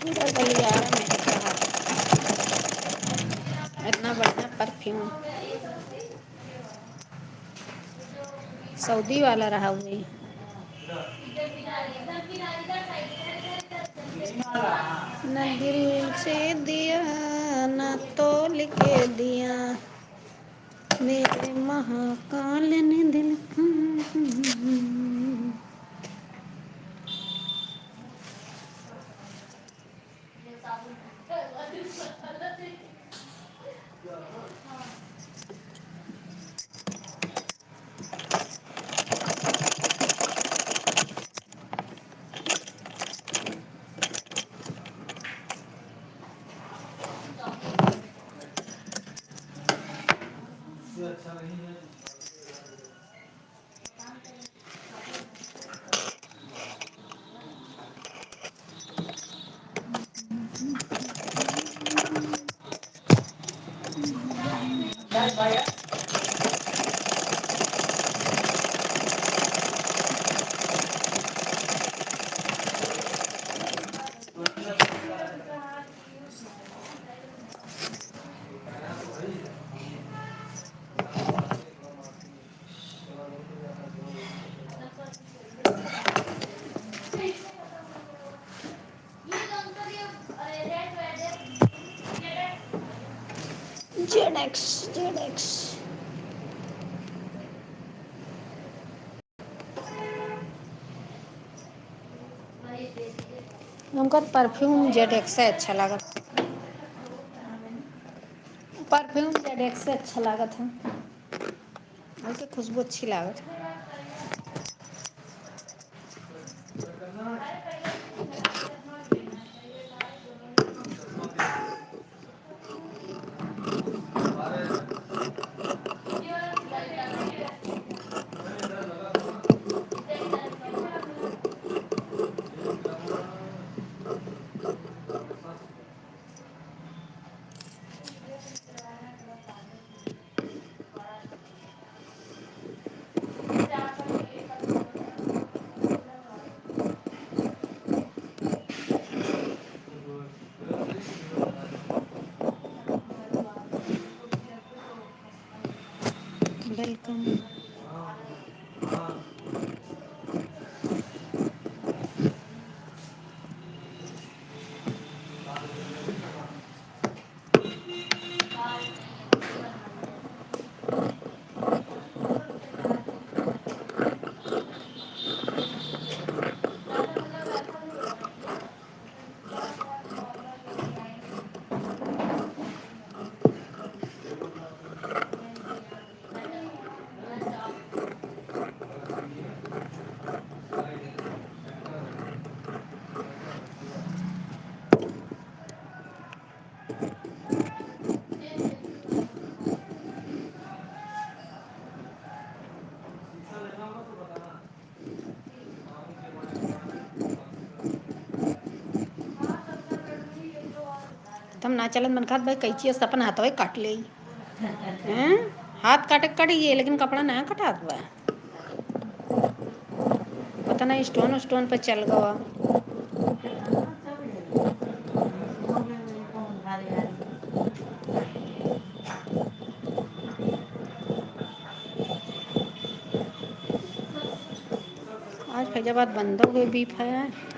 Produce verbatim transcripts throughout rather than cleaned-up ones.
पूरा गलियारा में रहा। इतना बढ़िया परफ्यूम। सऊदी वाला रहा हुई। न दिल से दिया, न तोल के दिया, मेरे महाकाल ने दिल। जेड एक्स, जेड एक्स। हमका परफ्यूम जेड एक्स से अच्छा लागत। परफ्यूम जेड एक्स से अच्छा लागत है। ओके, खुशबू अच्छी लागत है। वेलकम। तुम ना चलन मन खात भाई, कैंची से अपन हाथवे काट ले। हैं? हाथ काटे के कट गए, लेकिन कपड़ा ना कटात बा। पता नहीं stone stone पे चल गवा। आज फैजाबाद बंद हो गए, बीफ है।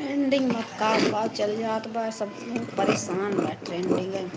ट्रेंडिंग में का का चल जात बा, सब परेशान बा ट्रेंडिंग में।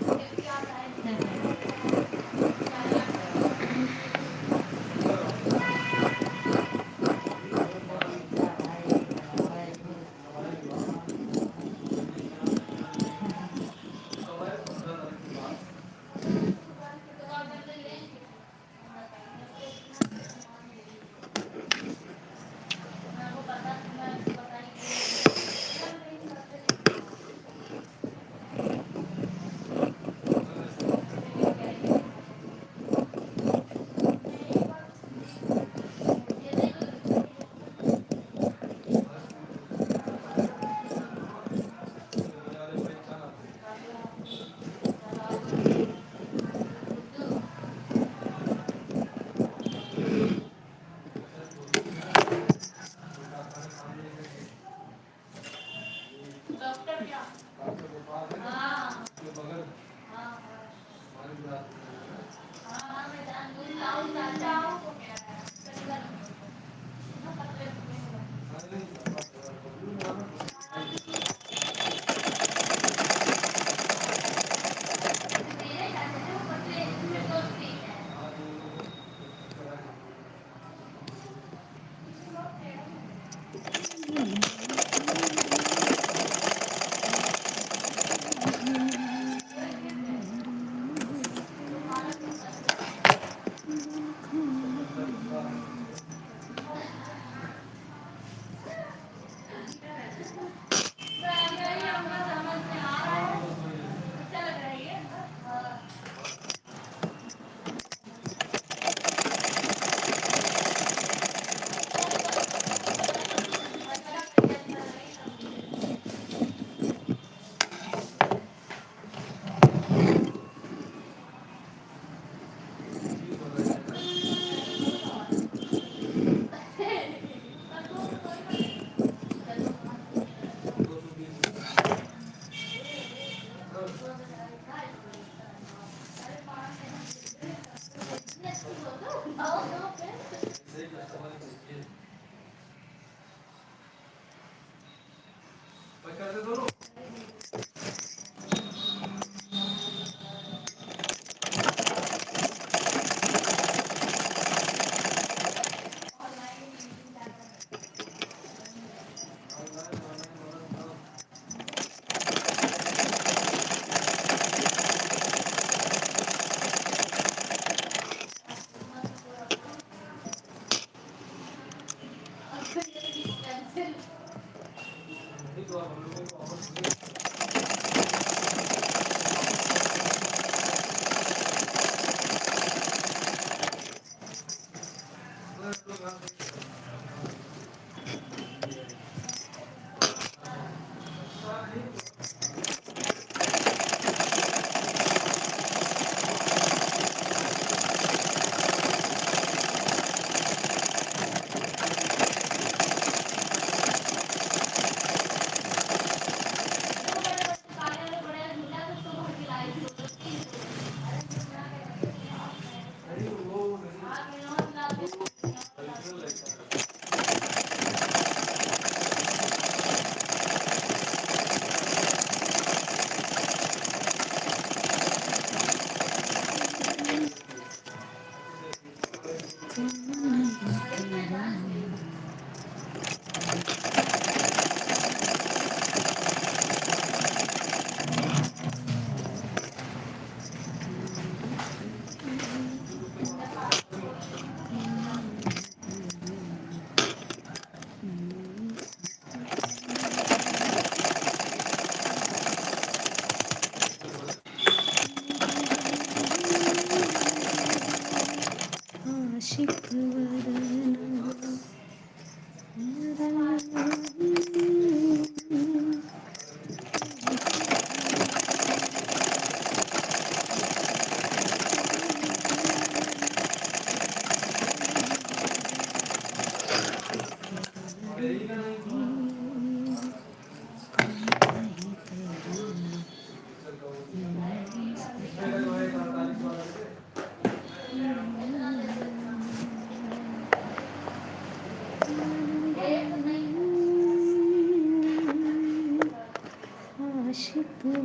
आशिक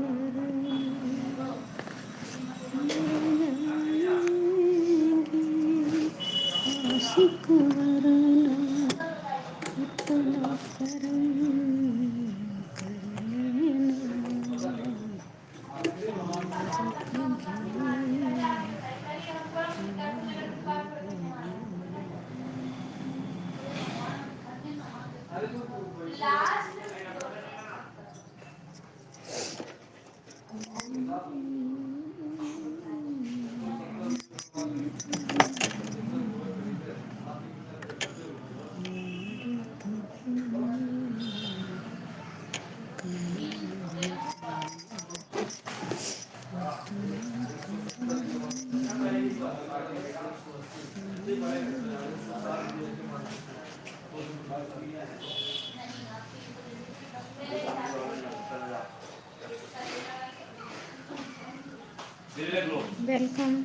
वरना इतना करम कर लेना। Welcome.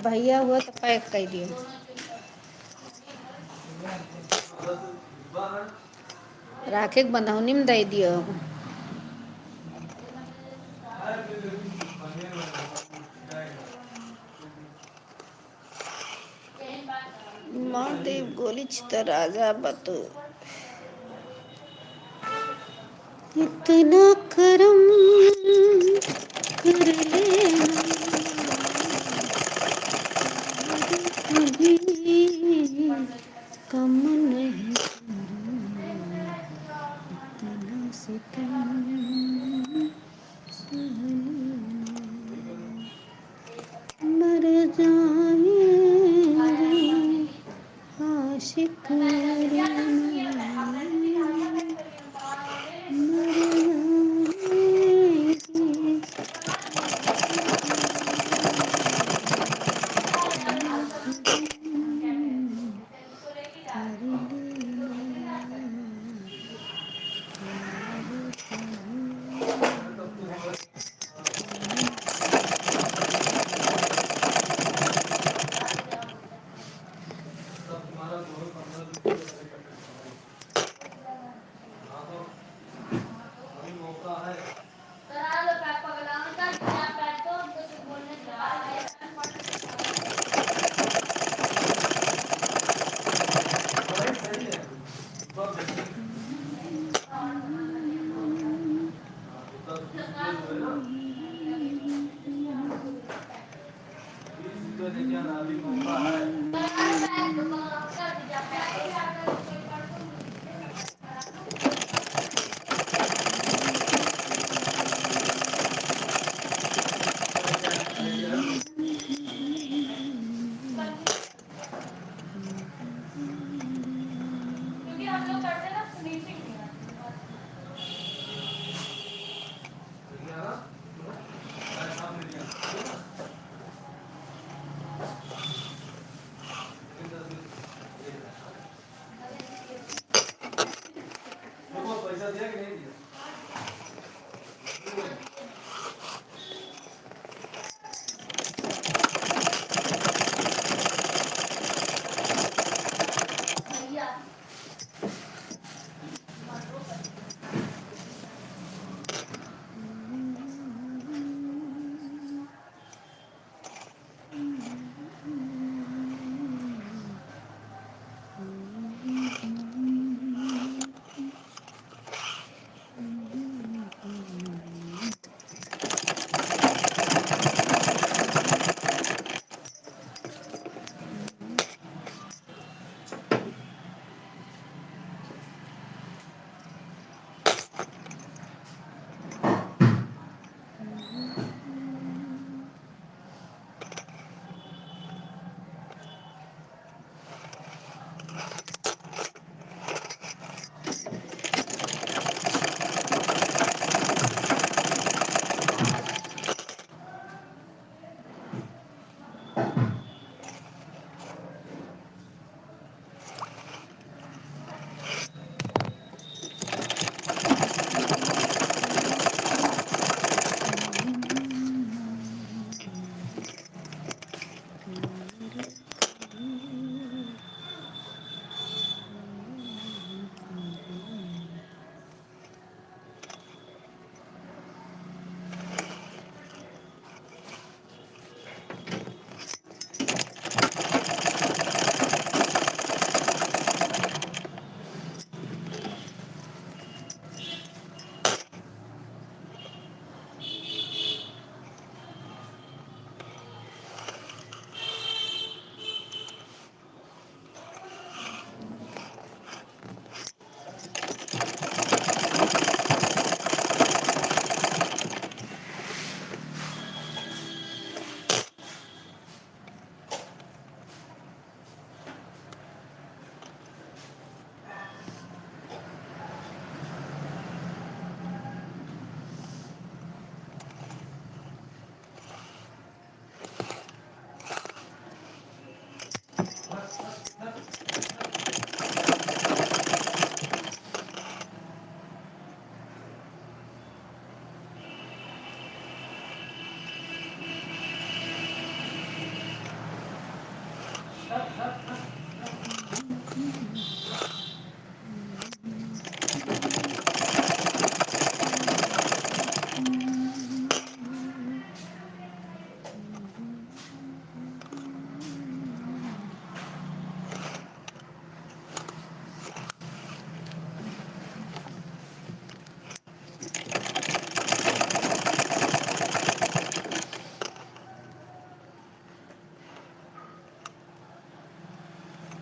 भैया हुआ तो pack कर दियो। राखे के बंधौनी में दे दियो। मार देब गोली छितर राजा बतू। इतना करम कर लेना, कभी कम नहीं करना, इतना सितम सह लेना। मर जाएंगे आशिक वरना, मर जाएंगे।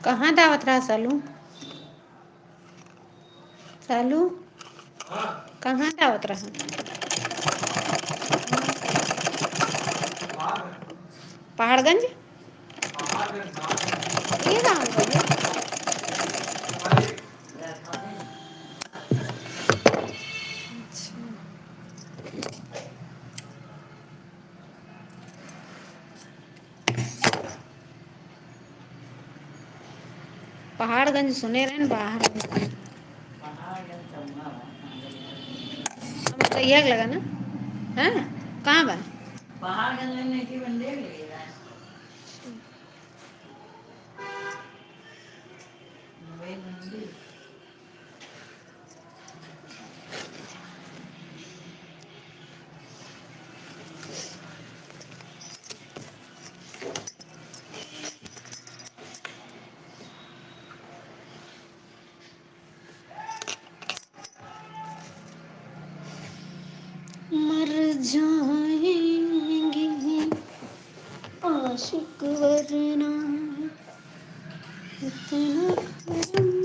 कहाँ दावत रहा सालू? सालू, कहाँ जावत रहा? पहाड़गंज? ये कहाँ गए? अच्छा। पहाड़गंज सुने रहे न, बाहर में। हम तो यह लगा ना। हाँ, कहाँ बा? पहाड़गंज में नहीं की मंदिर मिलेगा। वही मंदिर। मर जाएंगे आशिक वरना इतना करम।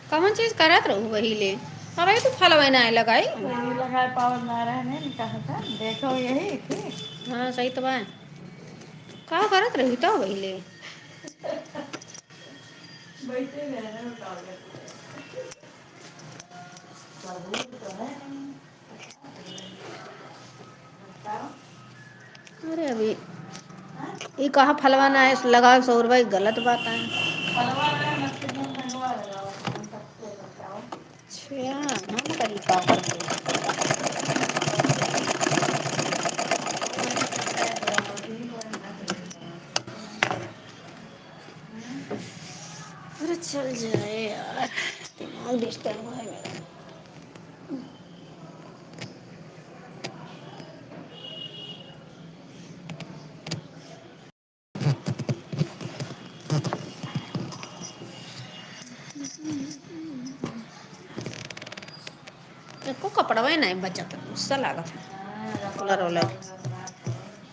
कौन चीज करत रहू वही ले? अबे तू फलवे ना लगाई। नहीं लगाए पावत ना रहने, नहीं कहा था। देखो यही थी। हाँ, सही तो बा। का करत रही तो वही ले? बैठे रहे हैं, का करते हैं? सबूत तो है नहीं। अरे अभी ई कहा फलवा ना है, लगा सौ रुपये, गलत बात है। अच्छा, हम करी का करते? अरे चल जाए यार, दिमाग डिस्टर्ब है मेरा। एको कपड़वे नहीं बचत, गुस्सा लागत है। फुलर उलर,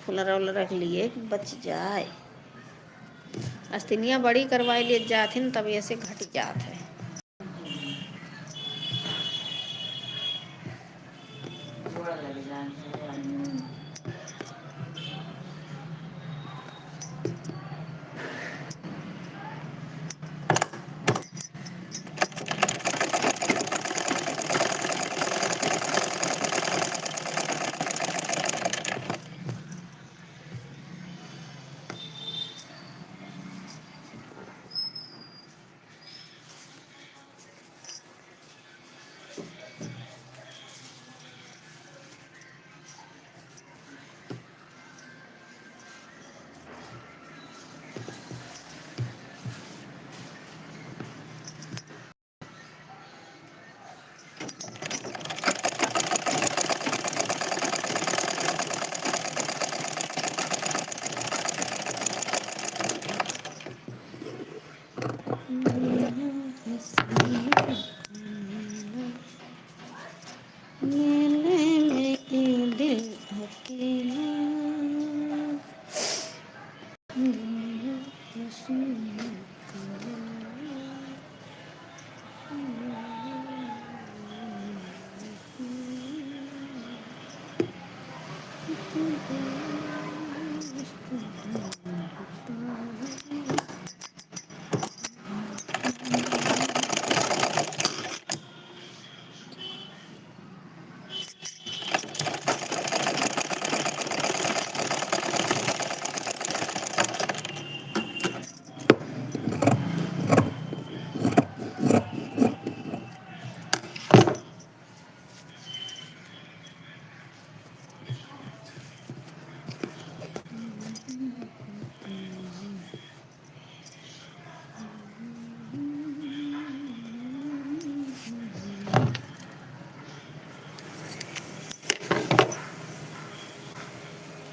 फुलर उलर रख लिए, बच जाए। अस्तिनिया बड़ी करवाई लिए जात हिन, तब ऐसे घट जात है।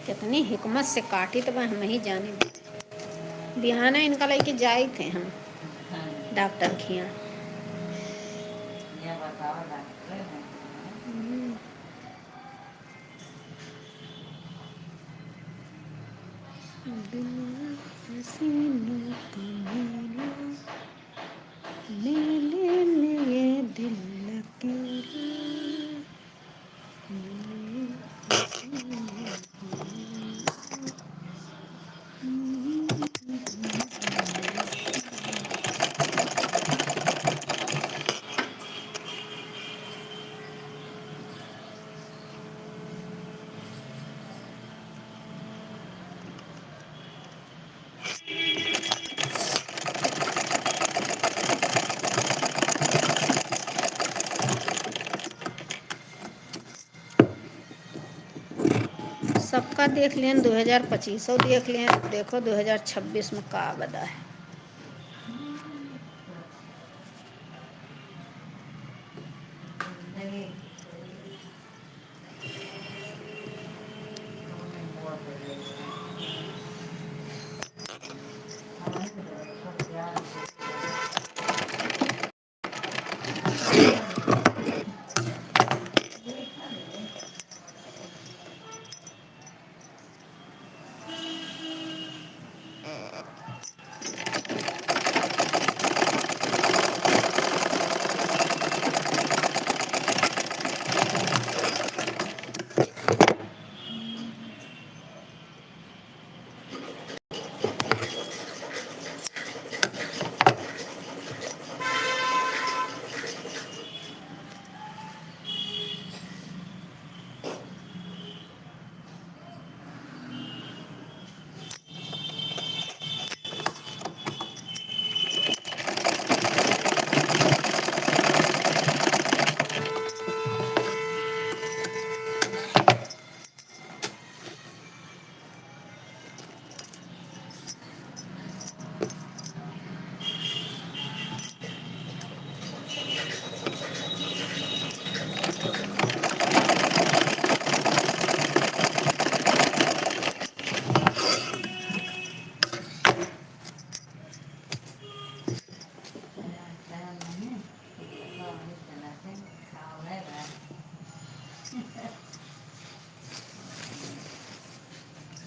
कितनी हिकमत से काटी तो हम ही जाने। बिहाना इनका लेके जाई थे हम डॉक्टर खिया। हम्म। सबका देख लेन, दो हजार पच्चीसो देख लेन, देखो दो हजार छब्बीस में का बदा है।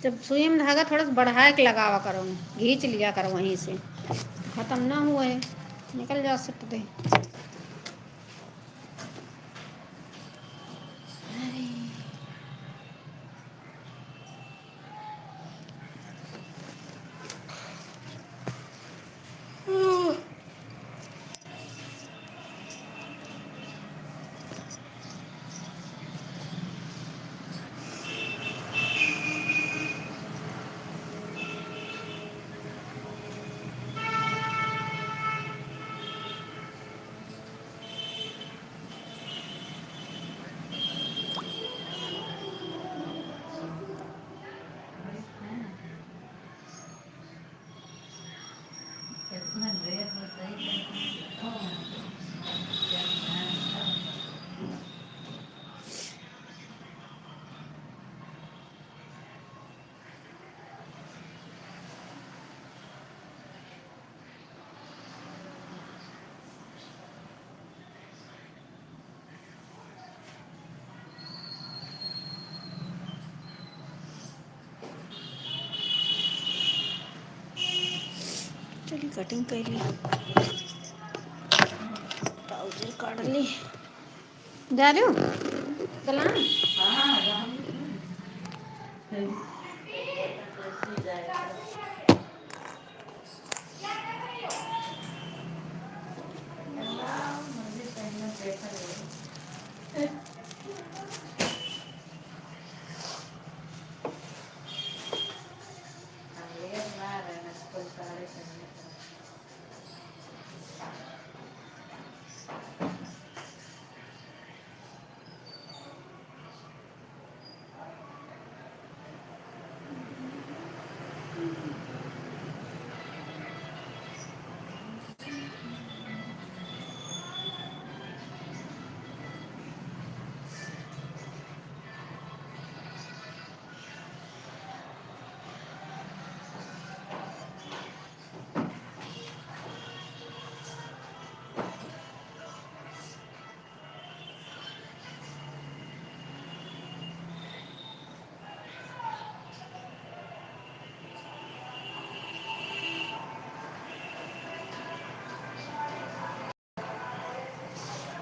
जब सुई में धागा थोड़ा सा बढ़ाए के लगावा करो, घींच लिया करो वहीं से, खत्म ना हुए, निकल जा सकते। कटिंग कर ली, ट्राउजर काट ली। जा रहे हो? चला।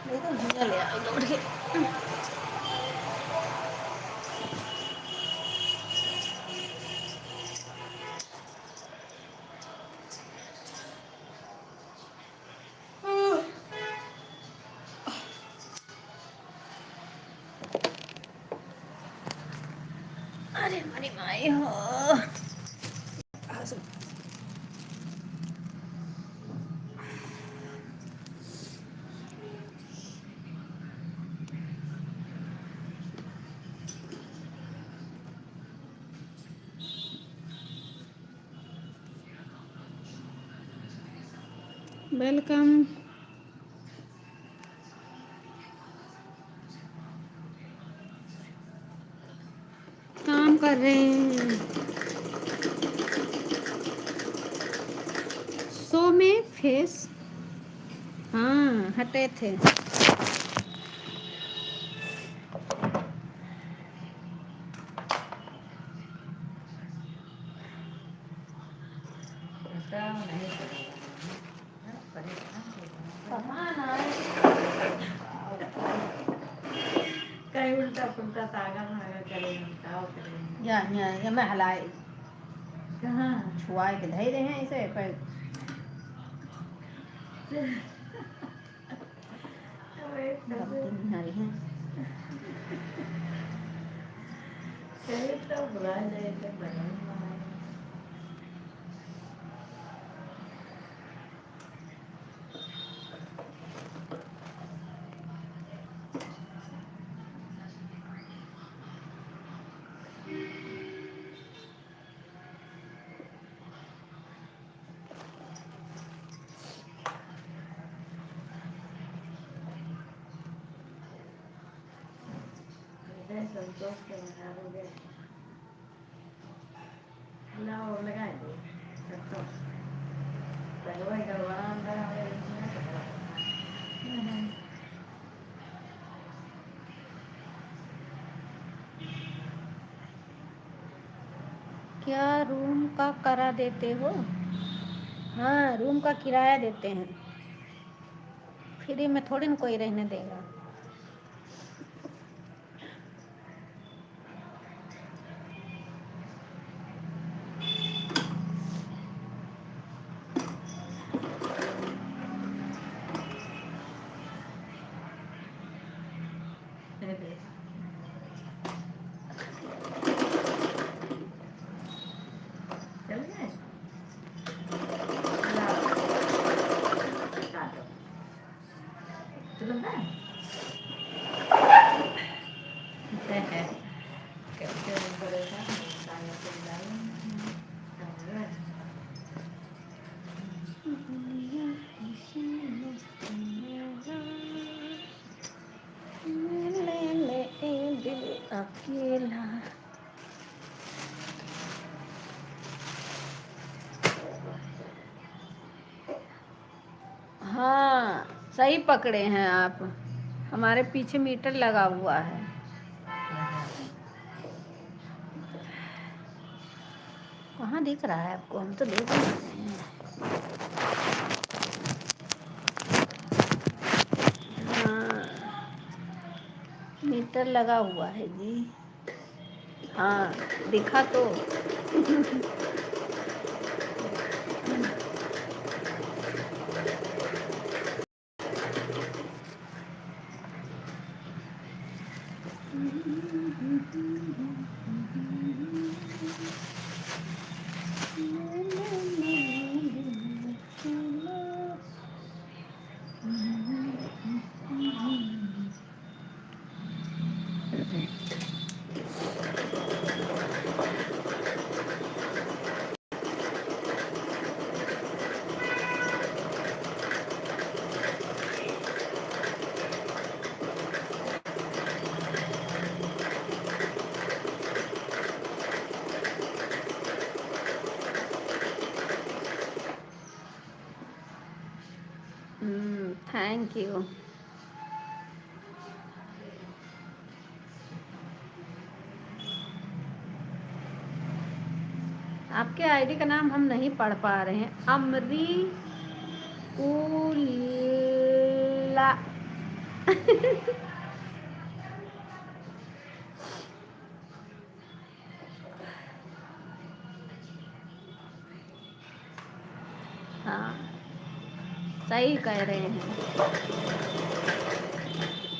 देखो, हियाँ ले आए दौड़ के। अरे हमारी माई हो। Welcome। काम कर रहे हैं। शो में फेस, हाँ, हटे थे। कहीं उल्टा पुल्टा तागा मागा करे, हम का करे? या, या, या मैं हलाए। कहाँ? छुआए के धई रहे हैं इसे, पर अरे, गलती नहीं आ रही है। कहीं तो बुला जाए तो बगल में आए। हृदय संतोष के बराबर है। लाओ, लगाए दो। रखो। लगवाए, गड़बड़ा अंदर आवे, इसमें तो गड़बड़ा। हम्म। क्या रूम का करा देते हो? हाँ, रूम का किराया देते हैं। फ्री में थोड़ी ना कोई रहने देगा। चल गए? काटो। तुरंत है? कैसे बड़े का? अकेला। हाँ, सही पकड़े हैं आप। हमारे पीछे मीटर लगा हुआ है। कहाँ दिख रहा है आपको? हम तो देख नहीं रहे हैं। हीटर लगा हुआ है जी। हाँ, दिखा तो। हम्म, thank you। आपके आईडी का नाम हम नहीं पढ़ पा रहे हैं। अमरी उल्ला। हाँ, सही कह रहे हैं।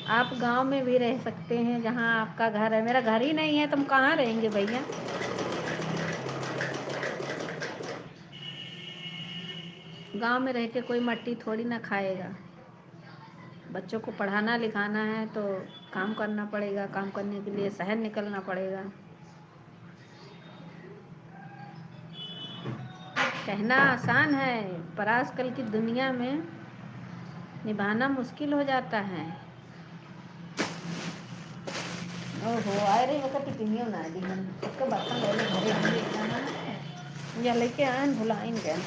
आप गांव में भी रह सकते हैं, जहाँ आपका घर है। मेरा घर ही नहीं है, तो हम कहाँ रहेंगे भैया? गांव में रह के कोई मट्टी थोड़ी ना खाएगा। बच्चों को पढ़ाना लिखाना है, तो काम करना पड़ेगा, काम करने के लिए शहर निकलना पड़ेगा। कहना आसान है, पर आजकल की दुनिया में निभाना मुश्किल हो जाता है। ओहो, आए रही वक्त टिफिनियो ना दी हम। सबके बर्तन ले ले घरे हम लेके आना है। या लेके आए, भुलाइन गए।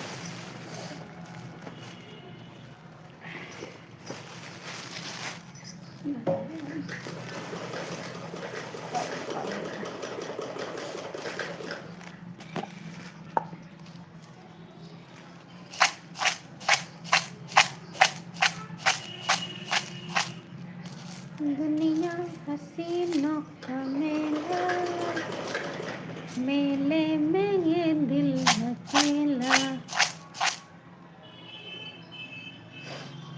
दुनिया हसीनों का मेला, मेले में ये दिल अकेला।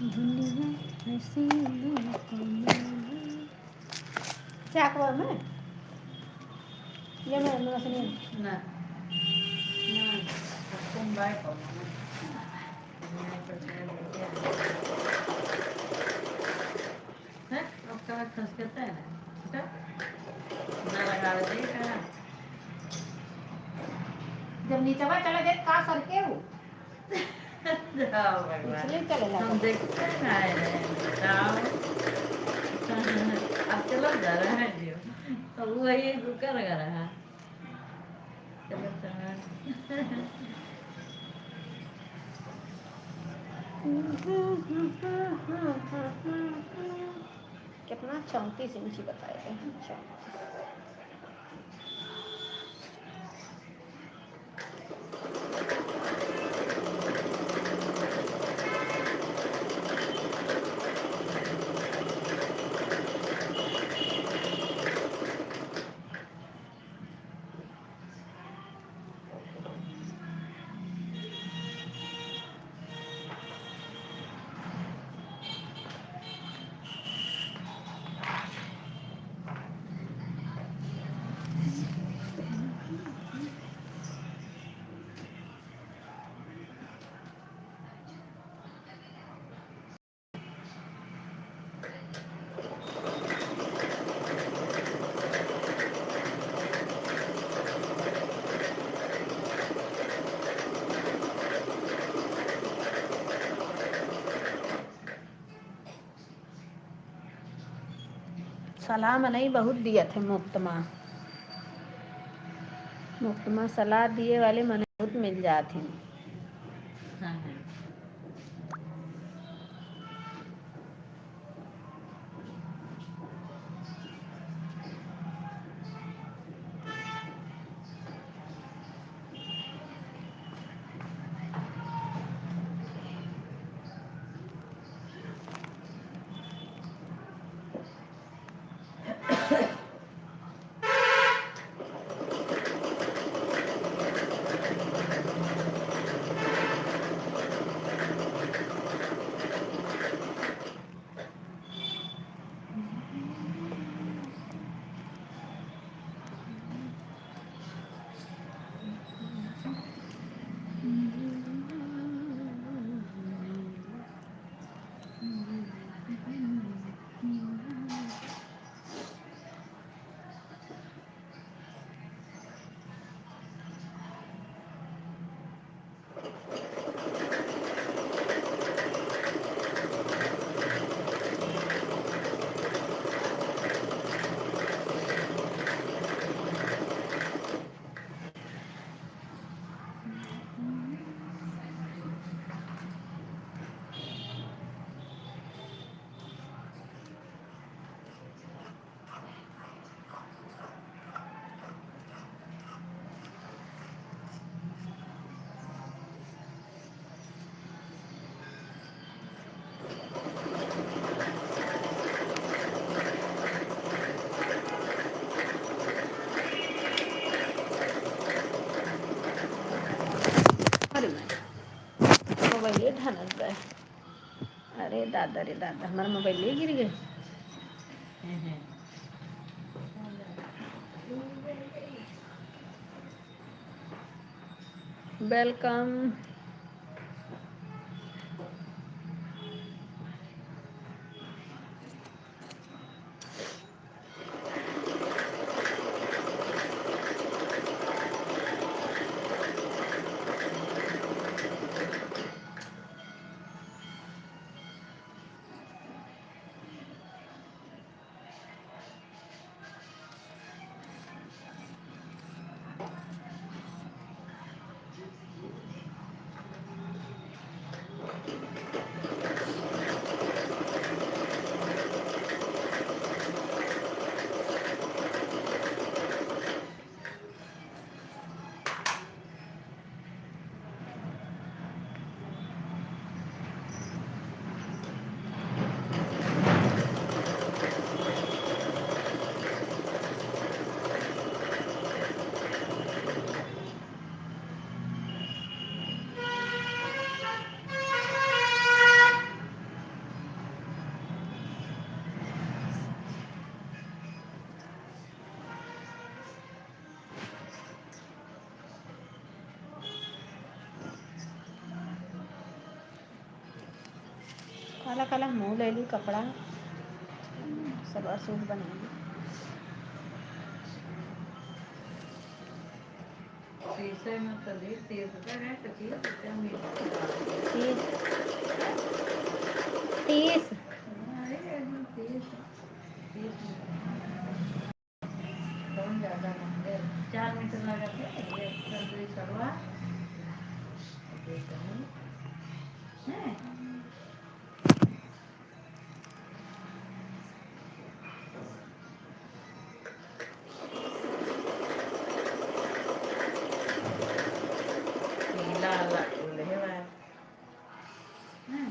दुनिया हसीनों का मेला। क्या हुआ मैं? ये मैं, मैं सुनिए। ना। ना, तुम बाय करो ना। मैं तो क्या बोलते हैं? हैं? अब कहाँ खसकता है ना? बेटा? ना लगा दे कहाँ? जब नीचवा चला जाए, का सर के हो? जाओ भगवान। पिछले चले जाओ। हम देखते हैं, आए रहे हैं, बताओ। अब चलो जा रहा है जो। तो वही रुका लगा रहा। चलो, चलो। कितना? चौंतीस इंची बताए थे हम, चौंतीस। सलाह मनई बहुत दियत है मुफ्त मा। मुफ्त मा सलाह दिए वाले मनई बहुत मिल जात हैं। हाँ, हाँ। अरे दादा रे दादा, हमारा मोबाइल ले गिर गए। वेलकम। काला काला हमहू ले ली कपड़ा, सलवार सूट बनाई। तीस। तीस। कौन ज्यादा ना है? चार मीटर लगा के, एक कर दो, एक करवा। ये कहीं, हैं? पीला वाला फूल है भाई। हैं?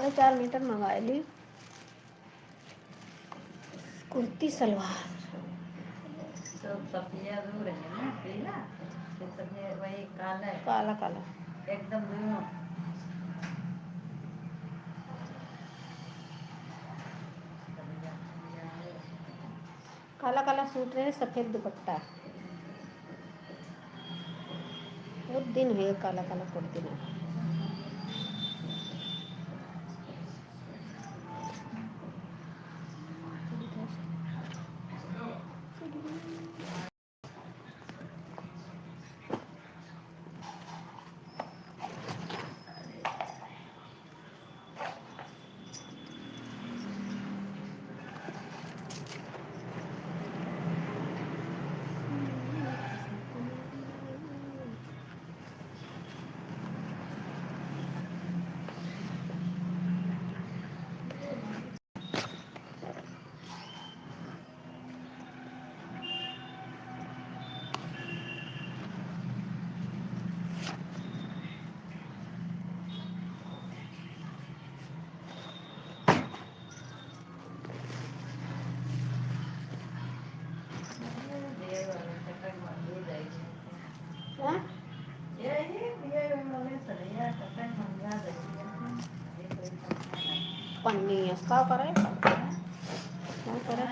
साढ़े चार मीटर मंगाए ली कुर्ती सलवार। तो सफिया जो रहे ना, पीला, तो सफिया वही काला है। काला, काला। एकदम दोनों। काला काला सूट रहे, सफेद दुपट्टा। बहुत दिन हुए काला काला कुर्ती में। हाँ? पन्नी है, का करे? का करे?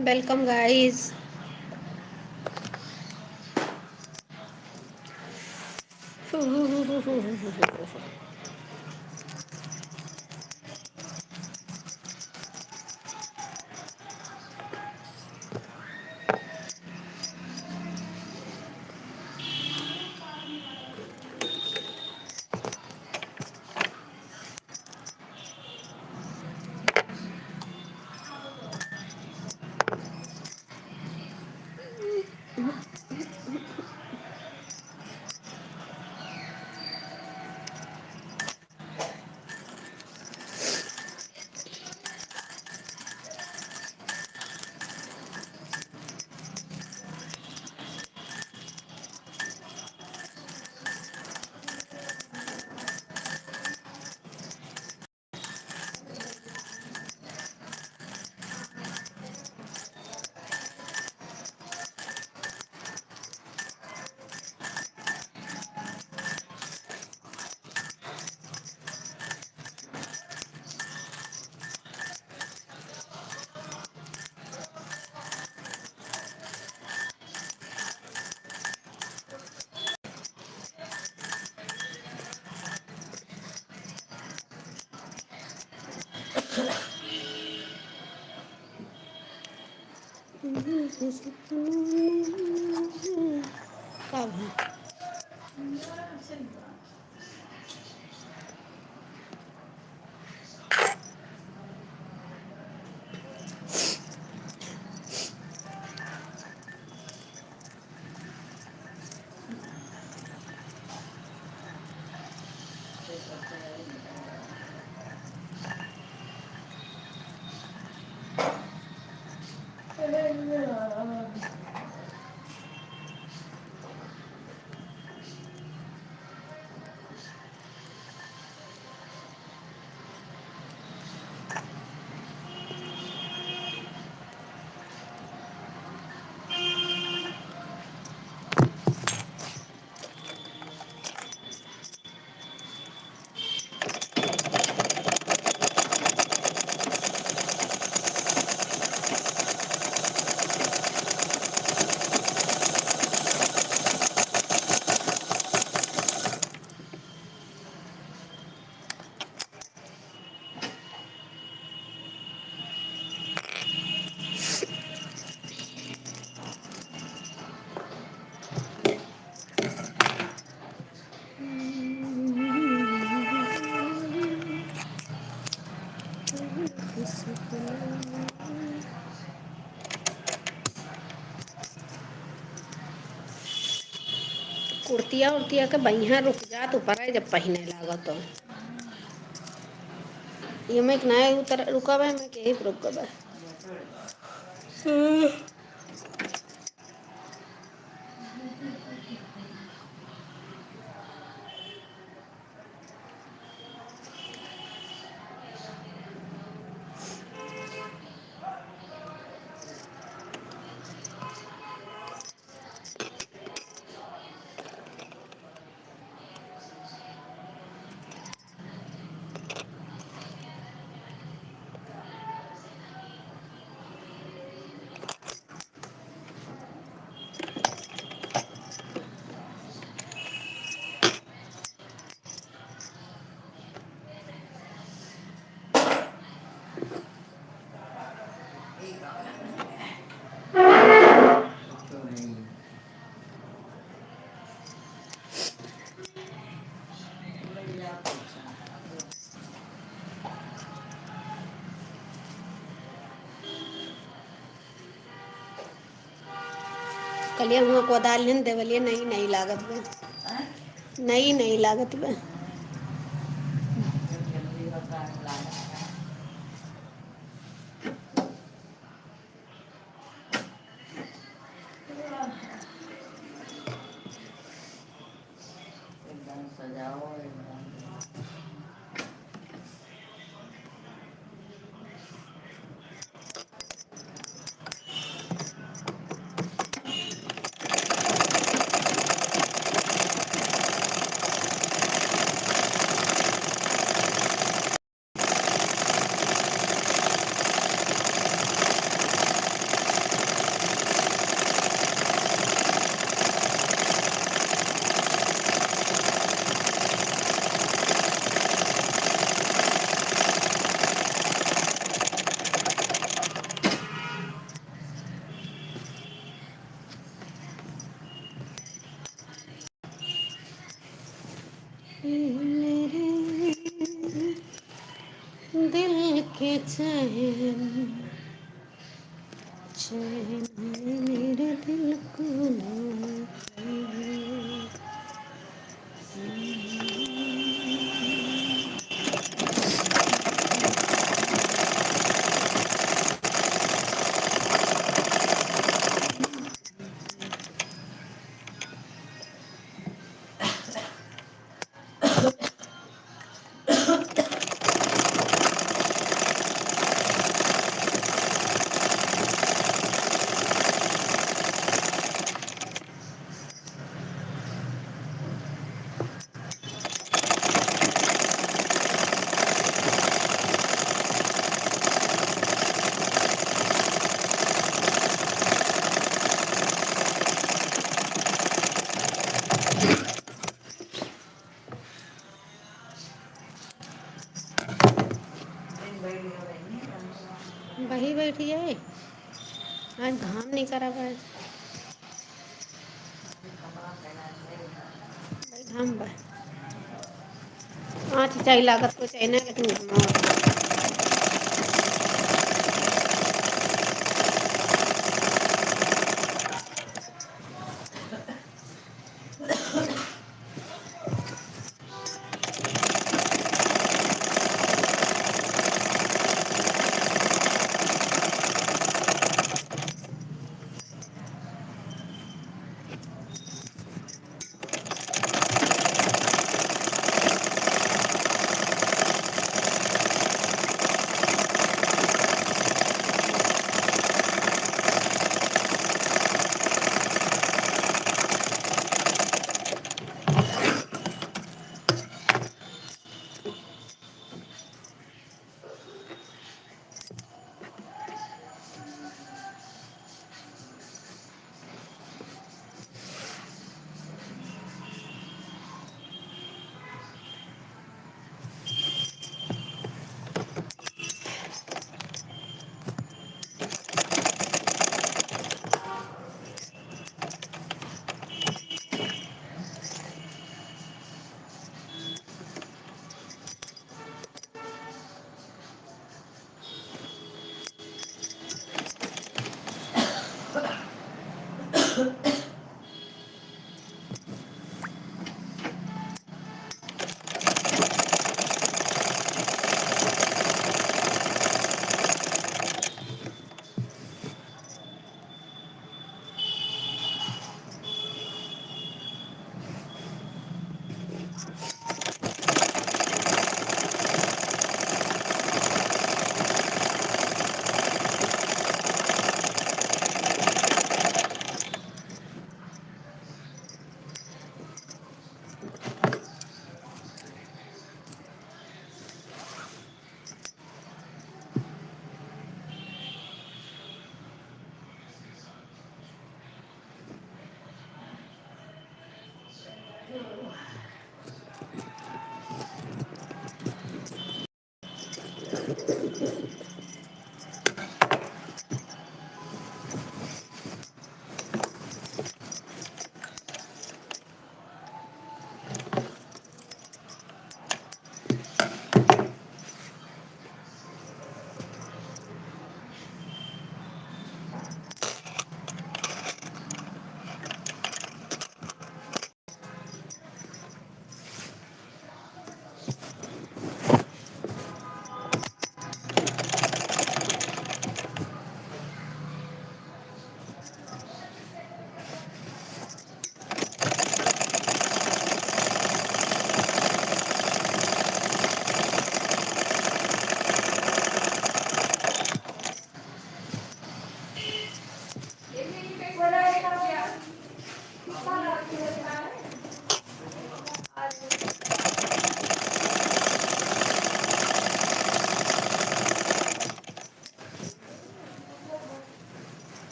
Welcome, guys. का भा? कुर्तिया उर्तिया के बइहाँ रुक जात, ऊपर है जब पहिने लागत हो। ये मैं एक नया उतर रुका बा, मैं के ही रुका बा। कलिया हुआ कोदाल हन देवलिया, नई नई लागत बा। आँय? नई नई लागत बा। एकदम सजाओ, एकदम। मेरे दिल के चैन, चैन है मेरे दिल को ना। वही बैठी है। आज घाम नहीं करा बा। बड़ी घाम बा। आँच चाही लागत को चाही ना, लेकिन घाम।